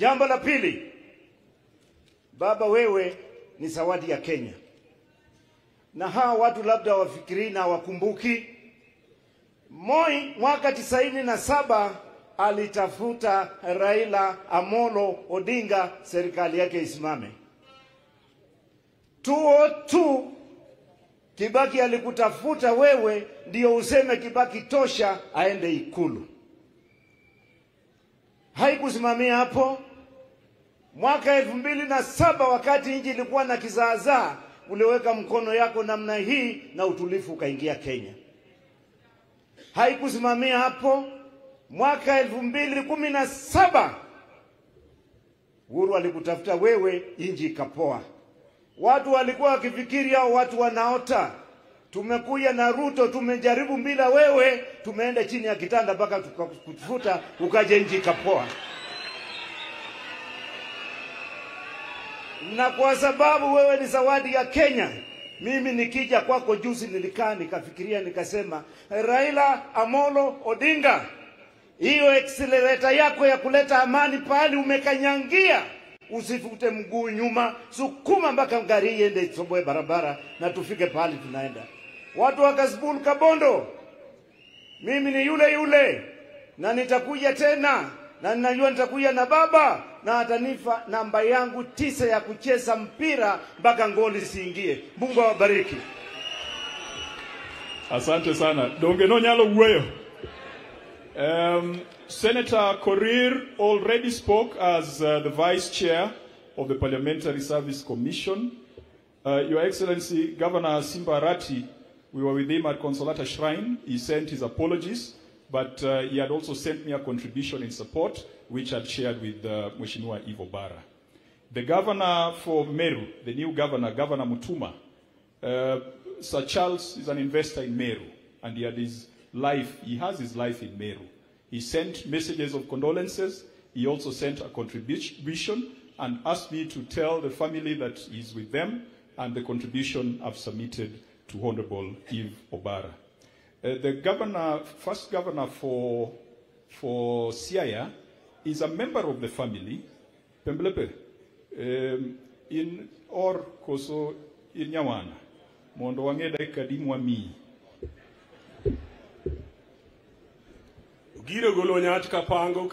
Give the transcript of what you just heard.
Jambo la pili, baba, wewe ni zawadi ya Kenya. Na hawa watu labda wafikiri na wakumbuki, Moi mwaka 97 alitafuta Raila Amolo Odinga serikali yake isimame. 2002 Kibaki alikutafuta wewe ndio useme Kibaki tosha aende Ikulu. Haikusimamia hapo. Mwaka 2007 wakati nchi ilikuwa na kizaazaa, uliweka mkono yako namna hii na utulivu ukaingia Kenya. Haikusimamia hapo. Mwaka 2017 Uhuru alikutafuta wewe, nchi ikapoa. Watu walikuwa wakifikiri hao watu wanaota. Tumekuja na Ruto, tumejaribu bila wewe, tumeenda chini ya kitanda mpaka tukakufuta, ukaje nchi ikapoa. Na kwa sababu wewe ni zawadi ya Kenya, mimi nikija kwako juzi nilikaa nikafikiria nikasema, Raila Amolo Odinga, hiyo accelerator yako ya kuleta amani pahali umekanyangia, usifute mguu nyuma, sukuma mpaka gari iende isoboe barabara na tufike pahali tunaenda. Watu wa Kasipul Kabondo, mimi ni yule yule na nitakuja tena, na ninajua nitakuja na baba na atanifa namba yangu 9 ya kucheza mpira mpaka ngoli siingie. Mungu awabariki. Asante sana. Donge no nyalo wuoyo. Senator Korir already spoke as the Vice Chair of the Parliamentary Service Commission. Your Excellency, Governor Simba Arati, we were with him at Consolata Shrine. He sent his apologies, but he had also sent me a contribution in support, which I'd shared with Mheshimiwa Eve Obara. The governor for Meru, the new governor, Governor Mutuma, Sir Charles is an investor in Meru, and he had his life, he has his life in Meru. He sent messages of condolences. He also sent a contribution and asked me to tell the family that he's with them and the contribution I've submitted to Honorable Eve Obara. The governor, first governor for Siaya, is a member of the family, Pembelepe, in or koso in Nyawana, mondo wang'e kadimwa mi. Giro golo nyat kapango.